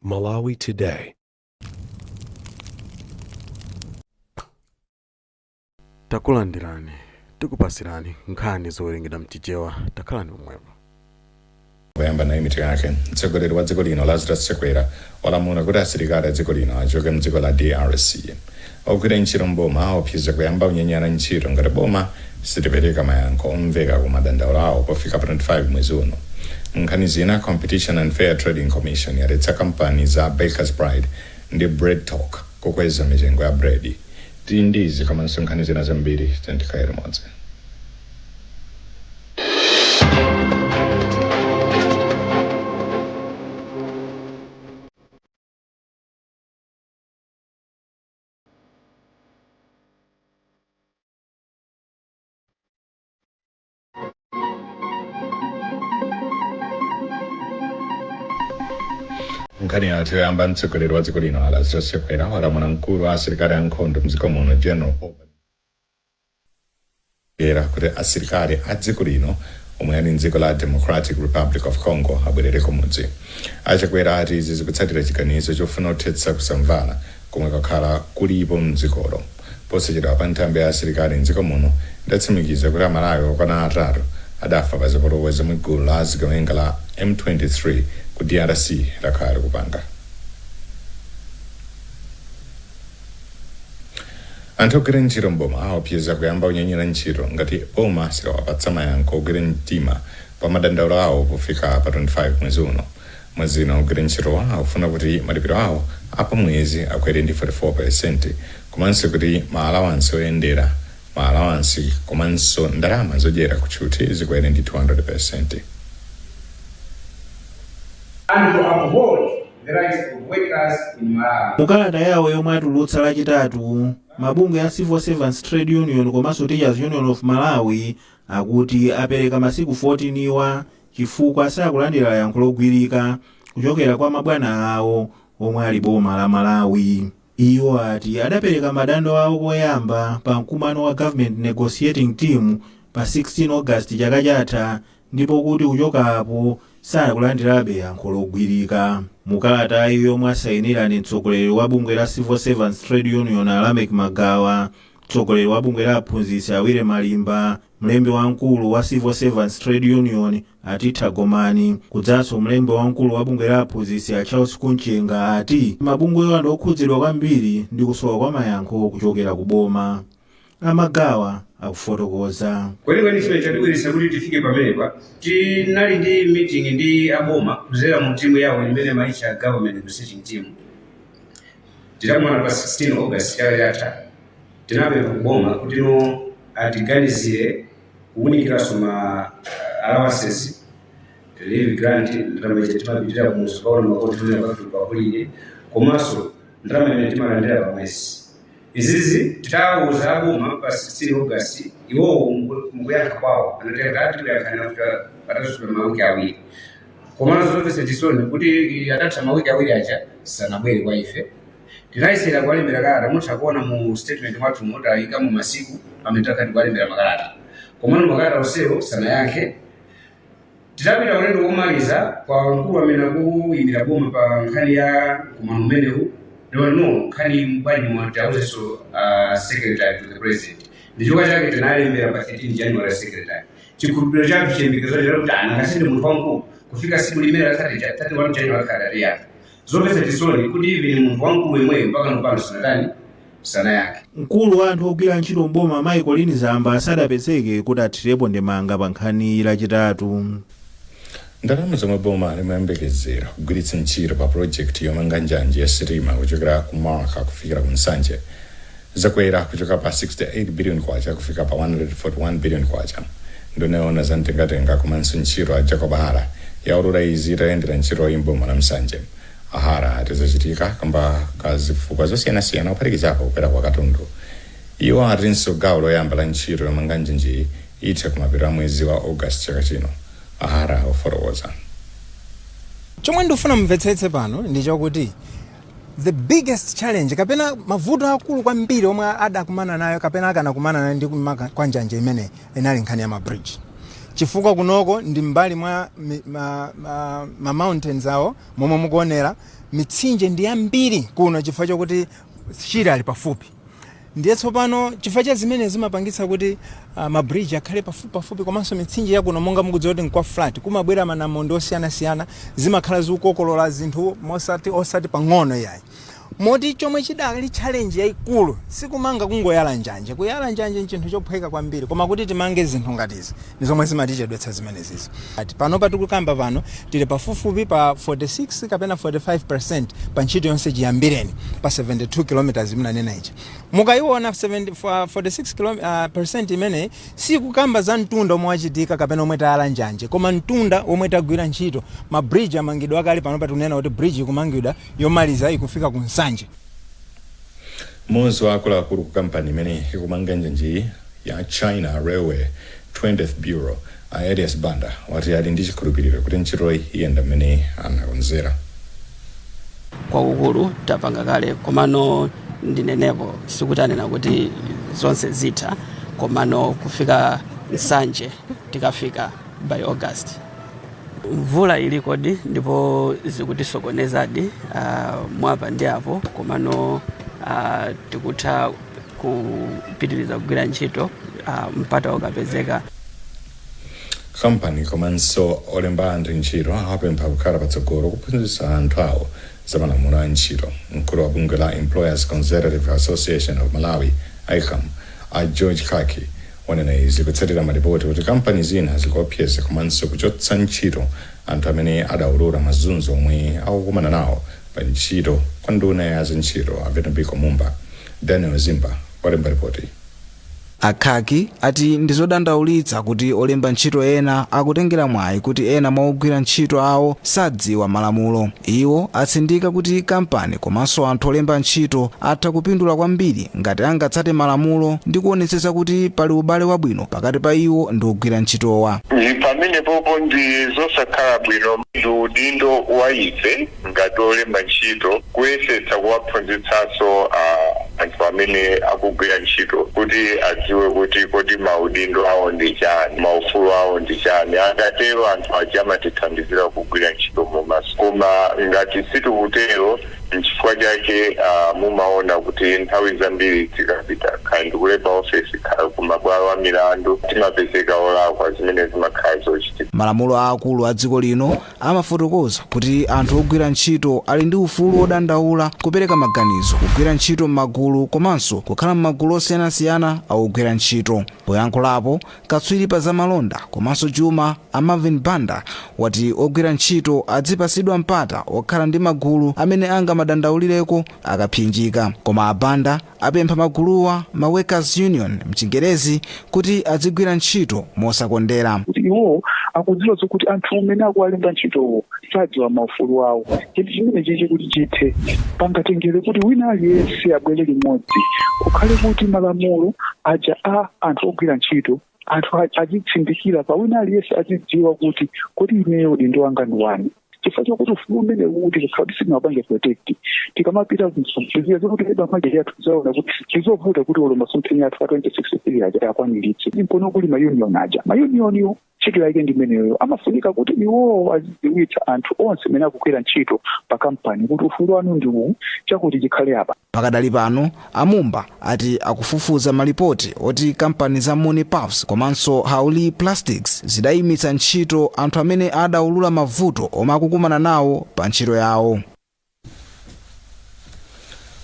Malawi Today. Takulandirani, tikupasirani nkhani zowerengedwa mchichewa. Takhalani pomwepo. Kuyamba nayo mitu yake, mtsogoleri wa dziko lino Lazarus Chakwera walamula kuti asilikali a dziko lino achoke mdziko la DRC. Ogwira ntchito mboma aopseza kuyamba kunyanyala ntchito ngati boma silipereka mayankho omveka ku madandaulo awo pofika pa 25 mwezi uno. Nkhani zina, Competition and Fair Trading Commission yaletsa kampani za Bakers Pride ndi Bread Talk kukweza mitengo ya bredi. Tili ndi izi komanso nkhani zina zambiri, tikhale limodzi. Nkhani yathu yoyamba, mtsogoleri wa dziko lino Lazarus Chakwera walamula mkulu wa asilikali ankhondo mdziko muno General Paul era kuti asilikali a dziko lino omwe ali mdziko la Democratic Republic of Congo abwerere kumudzi. A Chakwera ati izi zikutsatira chiganizo chofuna kuthetsa kusamvana komwe kwakhala kulipo mdzikolo. Posachedwa pa nthambi ya asilikali mdziko muno idatsimikiza kuti Amalawi okwana atatu adafa pa zipolowe zomwe gulu la zigawenga la M23 ku DRC lakhala likupanga. Anthu ogwira ntchito mboma aopseza kuyamba kunyanyala ntchito ngati boma siliwapatsa mayankho ogwira mtima pa madandaulo awo pofika pa 25 mwezi uno. Mwazina, ogwira ntchitowa akufuna kuti malipiro awo apamwezi akwere ndi 44% komanso kuti ma alawansi oyendera, ma alawansi komanso ndalama zodyera kutchuthi zikwere ndi 200%. And to uphold the rights of workers in Malawi. Mukalata yawo yomwe atulutsa Lachitatu, mabungwe a Civil Servants Trade Union komanso Teachers Union of Malawi akuti apereka masiku 14 wa chifukwa sakulandira yankho logwirika kuchokera kwa mabwana awo omwe ali boma la Malawi. Iwo ati adapereka madando awo koyamba pa mkumano wa Government Negotiating Team pa 16 August chaka chatha ndipo kuti kuchoka apo sakulandirabe yankho logwirika. Mukalatayi, yomwe asayinira ndi mtsogoleri wa bungwe la Civil Servants Trade Union a Lameck Magawa, mtsogoleri wa bungwe la aphunzitsi a Willie Malimba, mlembi wamkulu wa Civil Servants Trade Union a Titha Gomani kudzanso mlembi wamkulu wa bungwe la aphunzitsi a Charles Kunchenga, ati mabungwewa ndi okhudzidwa kwambiri ndi kusowa kwa mayankho kuchokera ku boma. A Magawa akufotokoza. Kwenikweni chimene chatibweretsa kuti tifike pamenepa, tinali ndi meeting ndi aboma kudzera mu timu yawo imene amaitcha Government Negotiating Team. Titakumana pa 16 August chaka chatha, tinapempha kuboma kuti no, atiganizire kuwunikiranso ma allowances, leave grant, ndalama ija timapitira kumuzi kukaona makolo pa holiday, komanso ndalama imene timalandira pa mwezi. Izizi titawuza aboma pa 16 August, iwowo mukuyankha kwawo anati ati tikuyankhana kuti patatha mawiki 2. Komano zomvetsa chisoni kuti atatha mawiki 2 aja sanabwere kwa ife. Tinayesera kuwalembera kalata, mutha kuona mu statement mwathu mutayikamo masiku amene takhala tikuwalembera makalata, komano makalata onsewo sanayankhe. Titapita ulendo womaliza kwa mkulu amene akuyimira boma pa nkhani ya mkumano umenewu, ndipo no, nkhani bwanji mwatauzenso Secretary to the President. Ndi chifukwa chake tinalembera pa 13 January Secretary. Chikhulupiriro chathu, chiyembekezo chacho kuti anangasinde munthu wamkulu kufika tsiku limene la 31 January akhala atiyankha. Zomvetsa chisoni kuti even munthu wamkulu yemweyo mpaka pano sanatani, sanayankhe. Mkulu wa anthu ogwira ntchito mboma Mayi Colleen Zamba sadapezeke kuti athirepo ndemanga pa nkhaniyi Lachitatu. Ndalama zomwe boma limayembekezera kugwiritsa ntchito pa pulojekiti yomanga njanji ya sitima kuchokera ku Marka kufikira ku Nsanje zakwera kuchoka pa 68 billion kwacha kufika pa 141 billion kwacha. Nduna yoona za mtengatenga komanso ntchito a Jacob Hara yaulula izi itayendera ntchitoyi m'boma la Nsanje. A Hara ati zachitika kamba ka zifukwa zosiyanasiyana kuphatikizapo kukwera kwa katundu. Iwo atinso gawo loyamba la ntchito yomanga njanjiyi itha kumapeto a mwezi wa August chaka chino. A Hara ofotokoza. Chomwe ndikufuna mumvetsetse pano ndi chokuti the biggest challenge kapena mavuto akulu kwambiri omwe adakumana nayo kapena akanakumana nayo ndi kumanga kwa njanje imene inali nkhani ya mabridge, chifukwa kunoko ndi mbali mwa ma mountains awo momwe mukuonera. Mitsinje ndi yambiri kuno chifukwa chokuti Shire ali pafupi. Ndiye tsopano chifukwa cha zimene zimapangitsa kuti mabridge akhale pafupi pafupi, komanso mitsinje yakuno, monga mukudziwa kuti nkwa flat, kumabwera manamondo osiyanasiyana, zimakhala zikukokolola zinthu mosati osati pang'ono yayi. Moti chomwe chidali challenge yayikulu sikumanga, kungoyala njanje. Kuyala njanje nchinthu chophweka kwambiri, koma kuti timange zinthu ngatizi ndi zomwe zimatichedwetsa zimenezizi. Ati pano patikukamba pano tili pafupifupi pa 46 kapena 45 pa ntchito yonse chiyambireni pa 72 km imunanena ichi. Mukayiona 70 46 percent imeneyi, sikukamba za mtunda omwe wachitika kapena omwe tayala njanje, koma mtunda omwe tagwira ntchito. Mabridge amangidwa akale. Pano patikunena kuti bridge ikumangidwa yomaliza ikufika ku Nsanje. Mmodzi wa akuluakulu ku kampani imene ikumanga njanji ya China Railway 20th Bureau, a Elias Banda, wati ali ndi chikhulupiriro kuti ntchitoyi iyenda mmene anakonzera. Kwakukulu tapanga kale, komano ndinenepo sikuti anena kuti zonse zitha, komano kufika Nsanje tikafika by August. Mvula ilikodi ndipo zikutisokonezadi mwapa ndi apo, komano tikutha kupitiriza kugwira ntchito mpata ukapezeka. Kampani komanso olemba anthu ntchito apempha kukhala patsogolo kuphunzitsa anthu awo za malamulo a ntchito. Mkulu wa bungwe la Employers Consultative Association of Malawi, ICAM, a George Kaki, wanena izi kutsatira malipoti kuti kampani zina zikuopseza komanso kuchotsa ntchito anthu amene adaulula mazunzo omwe akukumana nawo pa ntchito kwa nduna ya zantchito a Vitumbiko Mumba. Daniel Zimba walemba ripoti. Akhaki ati ndizodandaulitsa kuti olemba ntchito ena akutengera mwayi kuti ena mwa ogwira ntchito awo sadziwa malamulo. Iwo atsindika kuti kampani komanso anthu olemba ntchito atha kupindula kwambiri ngati angatsate malamulo ndi kuonetsetsa kuti pali ubale wabwino pakati pa iwo ndi ogwira ntchitowa. Pamene popo ndi zosakhala bwino. Ndi udindo wa ife ngati olemba ntchito kuyesetsa kuwaphunzitsanso anthu amene akugwira ntchito kuti adziwe kuti kodi maudindo awo ndi chani, maufulu awo ndi chani. Akatero anthu aja amatithandizira kugwira ntchito mumaso, koma ngati sitikutero, nchifukwa chake mumaona kuti nthawi zambiri tikapita kaya ndi ku labour office, kaya kumabwalo a milandu, timapezeka olakwa zimene zimakhala zochitika. Malamulo aakulu a dziko lino amafotokoza kuti anthu ogwira ntchito ali ndi ufulu wodandaula, kupereka maganizo, kugwira ntchito m'magulu komanso kukhala m'magulu osiyanasiyana a ogwira ntchito. Poyankhulapo, katswiri pa zamalonda komanso chuma a Marvin Banda wati ogwira ntchito adzipasidwa mpata okhala ndi magulu amene angamadandaulireko akapsinjika. Koma a Banda apempha maguluwa, ma workers union mchingerezi, kuti adzigwira ntchito mosakondera. Kuti iwowo akudziwa zokuti anthu amene akuwalemba ntchitowo sadziwa maufulu awo. Chinthu chimene chichi kuti chithe, pangatengere kuti wina aliyense abwere limodzi, kukhale kuti malamulo aja a anthu ogwira ntchito anthu azitsindikira pa wina aliyense, azidziwa kuti kodi ineyo udindo wanga ndi wani, chifukwa chokuti ufulu umene kuti kukhala kuti sitinapange protect, tikamapita kuziya zokuti labour market yathu zaona kuti ndizovuta kuti olo masomphenya athu a 2063 aja akwaniritse. Mkono kuli ma union aja, ma union yo ntchito yake ndi imeneyo. Amafunika kuti iwowo azidziwitsa anthu onse amene akugwira ntchito pa kampani kuti ufulu wanu ndi uwu, chakuti chikhale apa. Pakadali pano, amumba ati akufufuza malipoti oti kampani za Muni Puffs komanso Hauli Plastics zidayimitsa ntchito anthu amene adaulula mavuto omwe akukumana nawo pa ntchito yawo.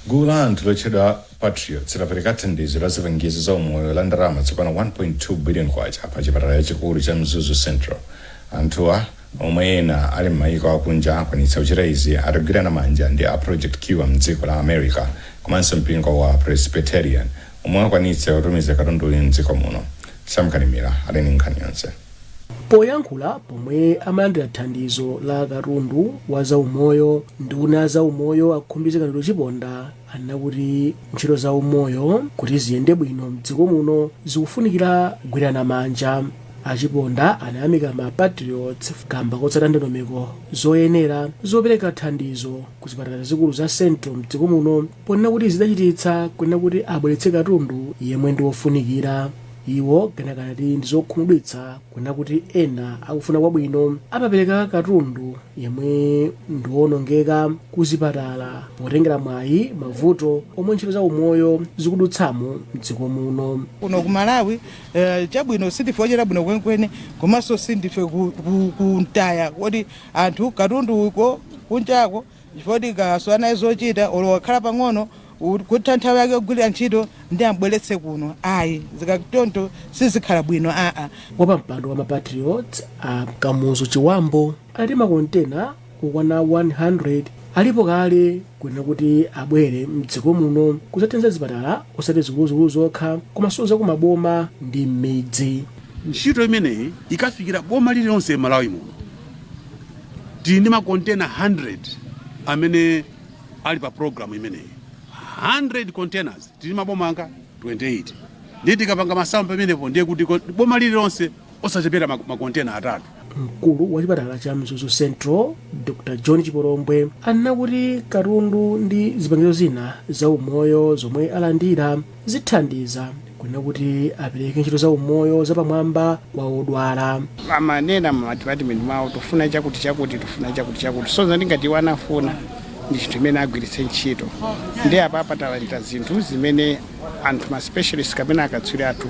Gulu la anthu lotchedwa Patriots lapereka thandizo la zipangizo za umoyo la ndalama zokwana 1.2 billion kwacha pa chipatala chachikulu cha Mzuzu Central. Anthuwa, omwe ena ali m'mayiko akunja, akwanitsa kuchita izi atagwirana manja ndi a Project Cure mdziko la America komanso mpingo wa Presbyterian omwe akwanitsa kutumiza katunduyu mdziko muno. Samkalimira ali ndi nkhani yonse. Poyankhula pomwe amalandira thandizo la katundu wa zaumoyo, nduna ya zaumoyo a Khumbize Kandodo Chiponda anena kuti ntchito za umoyo kuti ziyende bwino mdziko muno zikufunikira kugwirana manja. Achiponda anayamika ma Patriots kamba kotsata ndondomeko zoyenera zopereka thandizo ku zipatala zikulu za Central mdziko muno, ponena kuti zidachititsa kunena kuti abweretse katundu yemwe ndi wofunikira. Iwo kenaka anati ndi zokhumudwitsa kunena kuti ena akufuna kwabwino amapereka katundu yemwe ndiwonongeka kuzipatala potengera mwayi mavuto omwe ntchito za umoyo zikudutsamo mdziko muno. Kuno ku Malawi chabwino sindife ochita bwino kwenikweni, komanso sindife kuntaya kuti anthu katundu uko kunjako, chifukwa kaso anayi zochita olo wakhala pang'ono kutha nthawi yake yogwirira ntchito ndi ambweretse kuno, ayi, zikatonto sizikhala bwino aa. Wapampando wa Mapatriots a Kamuzu Chiwambo anati makontena okwana 100 alipo kale kunena kuti abwere mdziko muno kudzathandiza zipatala, osati zikuluzikulu zokha komanso zakumaboma ndi m'midzi. Ntchito imeneyi ikafikira boma lililonse m'Malawi muno. Tili ndi makontena 100 amene ali pa program imeneyi, 100 containers. Tili maboma anga 28, ndiye tikapanga masamu pamenepo ndiye kuti boma lililonse osachepera makontena 3. Mkulu wa chipatala cha Mzuzu Central Dr John Chipolombwe anena kuti katundu ndi zipangizo zina za umoyo zomwe alandira zithandiza kunena kuti apereke ntchito za umoyo zapamwamba kwa odwala. Amanena mu madepartment mwawo, tufuna chakuti chakuti, tufuna chakuti chakuti, so ndingati iwo anafuna ndi chinthu imene agwiritse ntchito, ndi apapa talandira zinthu zimene anthu ma specialist kapena akatswiri athu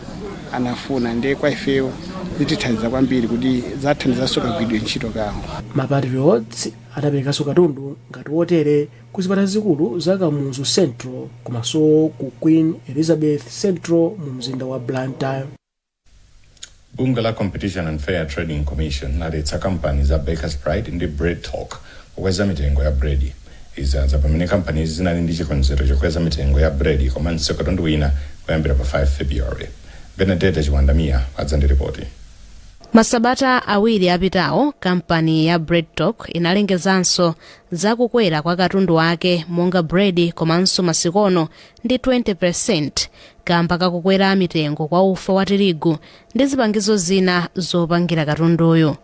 anafuna, ndiye kwa ifeyo zitithandiza kwambiri kuti zathandizanso kagwiridwe ntchito kawo. Mapatriots adaperekanso katundu ngati wotere ku zipatala zikulu za Kamuzu Central komanso ku Queen Elizabeth Central mu mzinda wa Blantyre. Bungwe la Competition and Fair Trading Commission laletsa kampani za Bakers Pride ndi Bread Talk kukweza mitengo ya bredi. Izi pamene kampani izi zinali ndi chikonzero chokweza mitengo ya bredi komanso katundu wina kuyambira pa 5 February. Benedetta Chiwandamiya adza ndi ripoti. Masabata 2 apitawo, kampani ya Breadtalk inalengezanso zakukwera kwa katundu wake monga bredi komanso masikono ndi 20% kamba kakukwera mitengo kwa ufa wa tirigu ndi zipangizo zina zopangira katunduyu.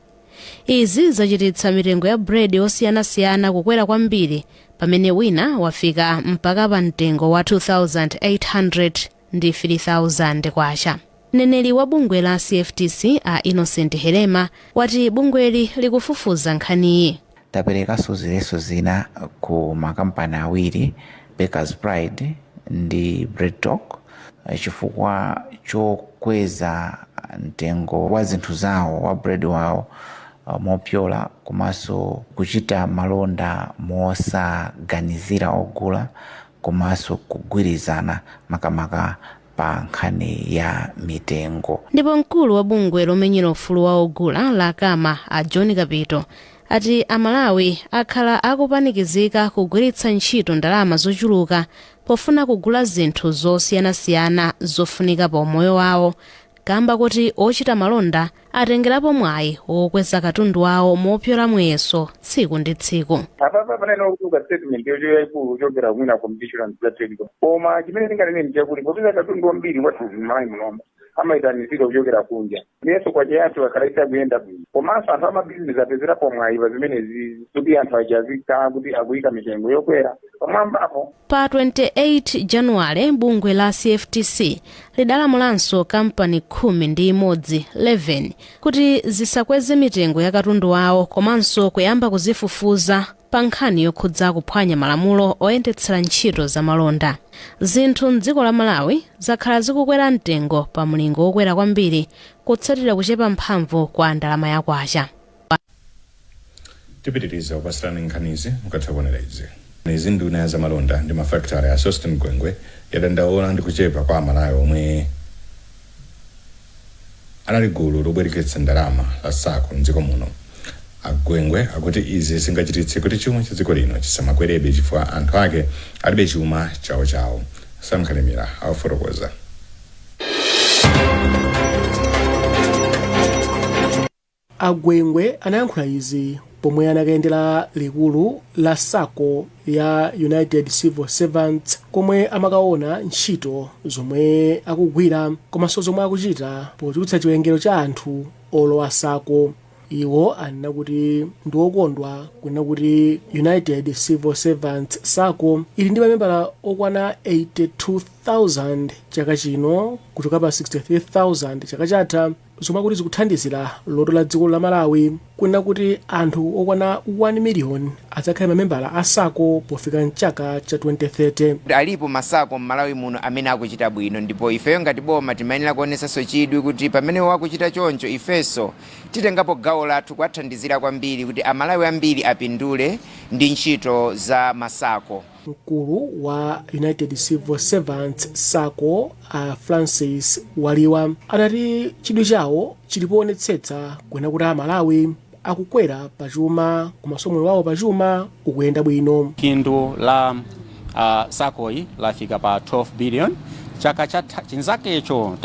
Izi zachititsa mitengo ya bredi osiyanasiyana kukwera kwambiri, pamene wina wafika mpaka pa mtengo wa 2800 ndi 3000 kwacha. Mneneri wa bungwe la CFTC a Innocent Helema wati bungweli likufufuza nkhaniyi. Taperekanso ziletso zina ku makampani awiri, Bakers Pride ndi Breadtalk, chifukwa chokweza mtengo wa zinthu zawo, wa bread wawo mopyola, komanso kuchita malonda mosaganizira ogula, komanso kugwirizana makamaka pa nkhani ya mitengo. Ndipo mkulu wa bungwe lomenyera ufulu wa ogula la CAMA a John Kapito ati Amalawi akhala akupanikizika kugwiritsa ntchito ndalama zochuluka pofuna kugula zinthu zosiyanasiyana zofunika pa umoyo wawo, kamba kuti ochita malonda atengerapo mwayi wokweza katundu wawo mopyola muyeso tsiku ndi tsiku. Apapa panena kutuluka statement yocho yayikulu kuchokera mwina Competition and Fair Trade, koma chimene tinganene nchakuti popeza katundu wambiri wathu m'Malawi munomo amayitanizidwa kuchokera kunja, ndiyenso kwacha yathu akhala isakuyenda bwino, komanso anthu amabizinesi apezerapo mwayi pa zimenezi kuti anthu aja azikhala kuti akuyika mitengo yokwera pamwambapo. Pa 28 Januwale, bungwe la CFTC lidalamulanso kampani 11 11 kuti zisakweze mitengo ya katundu wawo komanso kuyamba kuzifufuza pa nkhani yokhudza kuphwanya malamulo oyendetsera ntchito za malonda. Zinthu mdziko la Malawi zakhala zikukwera mtengo pa mlingo wokwera kwambiri kutsatira kuchepa mphamvu kwa ndalama ya kwacha. Tipitiriza kupasirani nkhanizi mukatha kuonera izi. Izi nduna ya zamalonda ndi mafakitale a Sosten Gwengwe yadandaula ndi kuchepa kwa Amalawi omwe anali gulu lobwereketsa ndalama la SACCO mdziko muno. Agwengwe akuti izi zingachititse kuti chuma cha dziko lino chisamakwerebe chifukwa anthu ake alibe chuma chawochawo. Sam Kalimira akufotokoza. Agwengwe anayankhula izi pomwe anakayendera likulu la SACCO ya United Civil Servants komwe amakaona ntchito zomwe akugwira komanso zomwe akuchita pochulutsa chiwerengero cha anthu olowa SACCO. Iwo anena kuti ndi okondwa kunena kuti United Civil Servants SACCO ili ndi mamembala okwana 82,000. 68,000 chaka chino kuchoka pa 63,000 chaka chatha, zomwe akuti zikuthandizira loto la dziko la Malawi kunena kuti anthu okwana 1 miliyoni adzakhale mamembala a SACCO pofika mchaka cha 2030. Alipo ma SACCO m'Malawi muno amene akuchita bwino, ndipo ifeyo ngati boma timayenera kuonesanso chidwi kuti pamene wakuchita choncho, ifenso titengapo gawo lathu kuwathandizira kwambiri kuti Amalawi ambiri apindule ndi ntchito za ma SACCO. Mkulu wa United Civil Servants SACCO, a Francis Waliwa, anati chidwi chawo chili poonetsetsa kunena kuti Amalawi akukwera pachuma komanso moyo wawo pachuma ukuyenda bwino. Phindu la SACCOyi lafika pa 12 billion. Chaka chinzakecho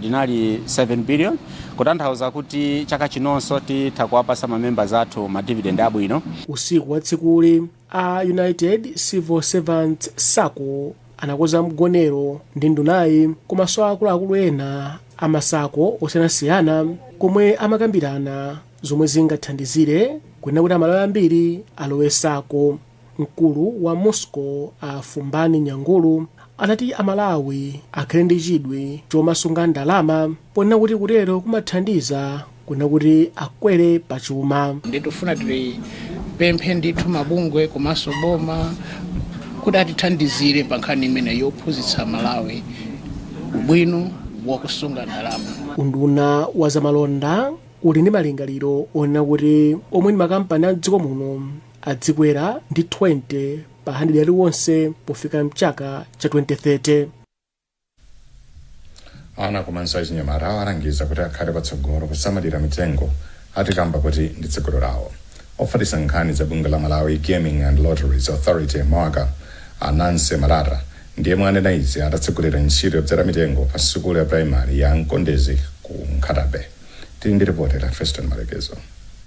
linali 7 billion, kutanthauza kuti chaka chinonso titha kuwapasa mamembers athu ma dividend abwino. Usiku wa tsikuli, a United Civil Servants SACCO anakonza mgonero ndi ndunayi komanso akuluakulu ena a ma SACCO osiyanasiyana, komwe amakambirana zomwe zingathandizire kunena kuti Amalawi ambiri alowe SACCO. Mkulu wa MUSCCO, a Fumbani Nyangulu, anati Amalawi akhale ndi chidwi chomasunga ndalama, ponena kuti kutero kumathandiza kunena kuti akwere pachuma. Nditufuna tipemphe ndithu mabungwe komanso boma kuti atithandizire pa nkhani imene yophunzitsa Malawi ubwino wakusunga ndalama. Unduna wa zamalonda uli ndi malingaliro onena kuti omwe ndi makampani a mdziko muno adzikwera ndi 20 pa 100 aliwonse pofika mchaka cha 2030. Ana komanso achinyamata awalangiza kuti akhale patsogolo kusamalira mitengo, atikamba kuti ndi tsogolo lawo. Ofalitsa nkhani za bungwe la Malawi Gaming and Lotteries Authority, MALGA, Ananse Malata, ndiye mwanena izi atatsogolera ntchito yodzala mitengo pa sukulu ya primary ya Mkondezi ku Nkhata Bay. Tili ndi ripoti la Feston Malekezo.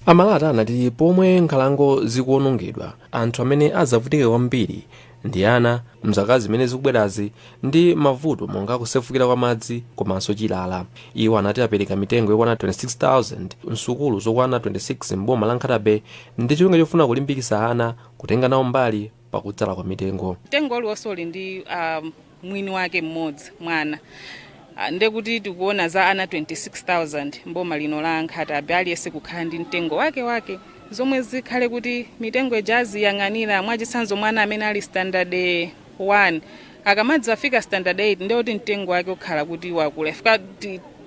Amalata anati pomwe nkhalango zikuwonongedwa, anthu amene azavutike kwambiri ndi ana mzaka zimene zikubwerazi ndi mavuto monga kusefukira kwa madzi komanso chilala. Iwo anati apereka mitengo yokwana 26,000 msukulu zokwana 26 mboma la Nkhata Bay ndi cholinga chofuna kulimbikitsa ana kutenga nawo mbali pakudzala kwa mitengo. Mtengo uliwonse uli ndi mwini wake mmodzi, mwana. Ndekuti tikuona za ana 26,000 mboma lino la Nkhata Bay, aliyense kukhala ndi mtengo wake wake, zomwe zikhale kuti mitengo ija aziyang'anira. Mwachitsanzo, mwana amene ali standard 1 akamadzi afika standard 8, ndekuti mtengo wake ukhala kuti wakula. Ifika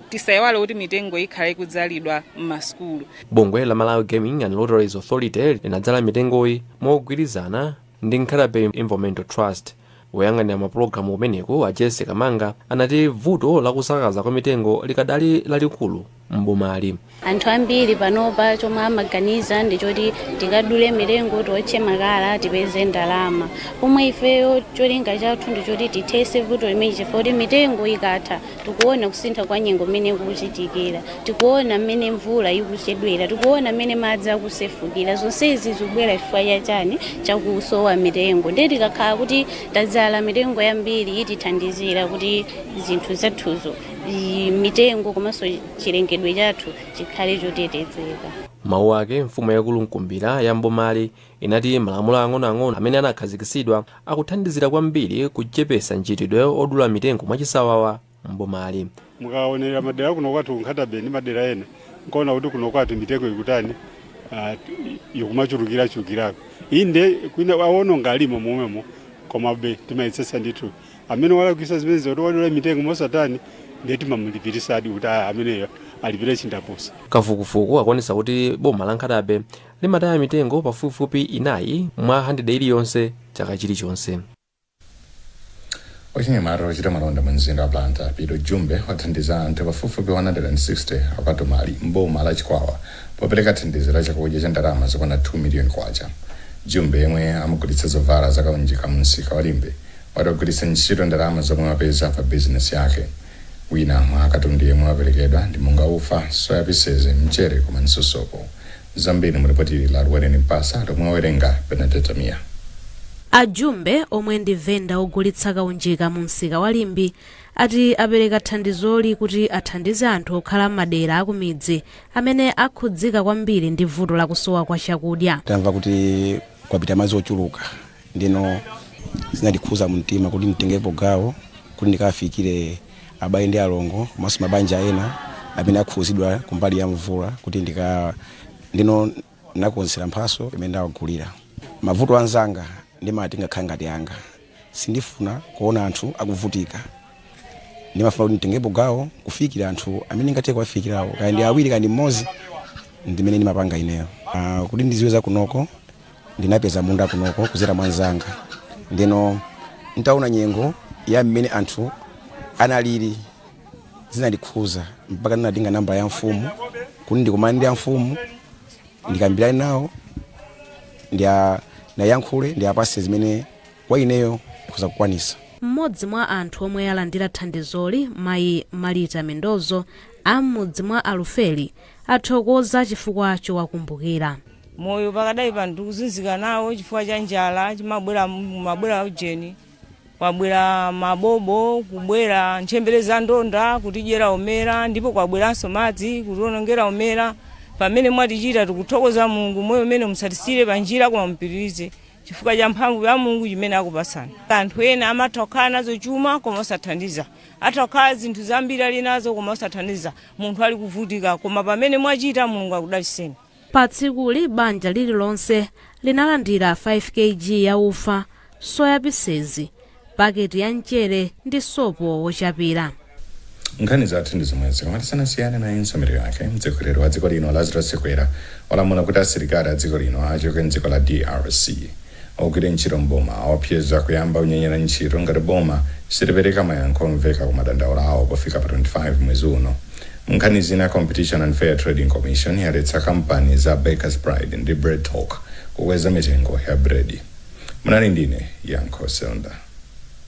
tisayiwale kuti mitengo ikhala ikudzalidwa m'masukulu. Bungwe la Malawi Gaming and Lotteries Authority linadzala mitengoyi mogwirizana ndi Nkhata Bay Environmental Trust. Woyang'anira mapulogalamu kumeneko, a Jesse Kamanga, anati vuto lakusakaza kwa mitengo likadali lalikulu mbomali. Anthu ambiri panopa chomwe amaganiza ndi choti tikadule mitengo, tiotche makala, tipeze ndalama, pomwe ifeyo cholinga chathu ndi choti tithetse vuto limene, chifukwa kuti mitengo ikatha, tikuona kusintha kwa nyengo mmene kukuchitikira, tikuona mmene mvula ikuchedwera, tikuona mmene madzi akusefukira. Zonsezi zikubwera chifukwa chachani? Chakusowa mitengo. Ndiye tikakhala kuti tadzala mitengo yambiri, itithandizira kuti zinthu zathuzo, mitengo komanso chilengedwe chathu chikhale chotetezeka. Mawu ake, mfumu yakulu Mkumbira ya mbomali inati malamulo ang'onoang'ono amene anakhazikitsidwa akuthandizira kwambiri kuchepesa mchitidwe odula mitengo mwachisawawa mbomali. Mukaonera madera kuno kwathu Nkhata Bay ndi madera ena, nkaona kuti kuno kwathu mitengo ikutani, ikumachulukira chulukirako. Inde, kwina awononga alimo momwemo, komabe timayetsetsa ndithu amene walakwisa zimene zoti wadula mitengo mosatani, ndiye timamulipirisadi kuti ameneyo alipire chindapusa. Kafukufuku akuonetsa kuti boma la Nkhata Bay limataya mitengo pafupifupi 4 mwa 100 iliyonse chaka chilichonse. Wachinyamata ochita malonda mu mzinda wa Blantyre, Pito Jumbe, wathandiza anthu pafupifupi 160 akatumali mboma la Chikwawa popereka thandizo la chakudya cha ndalama zokwana 2 million kwacha. Jumbe, yemwe amagulitsa zovala zakaunjika mu msika wa Limbe, wati wagwiritsa ntchito ndalama zomwe wapeza pa bizinesi yake. Wina mwa katundu yemwe waperekedwa ndi monga ufa, soya pieces, mchere komanso sopo. Zambiri mu ripoti la Lwereni Mpasa lomwe wawerenga Benedetta Mia. Ajumbe, omwe ndi venda ogulitsa kaunjika mu msika wa Limbe, ati apereka thandizoli kuti athandize anthu okhala m'madera akumidzi amene akhudzika kwambiri ndi vuto lakusowa kwa chakudya. Tamva kuti kwapita madzi ochuluka, ndino zinandikhuza mumtima kuti nditengepo gawo. Kuti ndikafikire abale ndi alongo komanso mabanja ena amene akhuzidwa kumbali ya mvula, kuti ndika ndino nakonzera mphaso imene ndawagulira. Mavuto anzanga ndimati ngakhale ngati anga, sindifuna kuona anthu akuvutika. Ndimafuna kuti nditengepo gawo kufikira anthu amene ngathe kuwafikirawo, kaya ndi awiri, kaya ndi mmodzi, ndimene ndimapanga ineyo. Kuti ndiziwe za kunoko, ndinapeza munda kunoko kuzera mwa mnzanga. Ndino ntaona nyengo ya mmene anthu analili, zinandikhuza mpaka ndinatenga namba ya mfumu kuti ndikumane ndi amfumu, ndikambirane nawo, ndiyayankhule, ndiyapase zimene kwa ineyo ndikhoza kukwanisa. Mmodzi mwa anthu omwe alandira thandizoli, mayi Malita Mendozo am'mudzi mwa Alufeli, athokoza chifukwa chowakumbukira. Moyo pakadali pano tikuzunzika nawo chifukwa cha njala. Chimabwera mabwera ujeni, kwabwera mabobo, kubwera ntchembere za ndonda kutidyera umera, ndipo kwabweranso madzi kutionongera umera. Pamene mwatichita, tikuthokoza Mulungu. Moyo umene musatisire panjira, koma mupitirize chifukwa cha mphamvu ya Mulungu chimene akupasani. Anthu ena amatha kukhala nazo chuma koma osathandiza, atha kukhala zinthu zambiri ali nazo koma osathandiza munthu ali kuvutika, koma pamene mwachita, Mulungu akudalitseni. Pa tsikuli banja lililonse linalandira 5 kg ya ufa, soya pieces, paketi ya mchere ndi sopo wochapira. Nkhani zathu ndi zomwezi, koma tisanasiyane, nayenso mitu yake. Mtsogoleri wa dziko lino Lazarus Chakwera walamula kuti asilikali a dziko lino achoke mdziko la DRC. Ogwira ntchito mboma aopseza kuyamba kunyanyala ntchito ngati boma silipereka mayankho omveka ku madandaulo awo pofika pa 25 mwezi uno. Nkhani zina, Competition and Fair Trading Commission yaletsa kampani za Bakers Pride ndi Bread Talk kukweza mitengo ya bredi. Munali ndine Yankho Selda.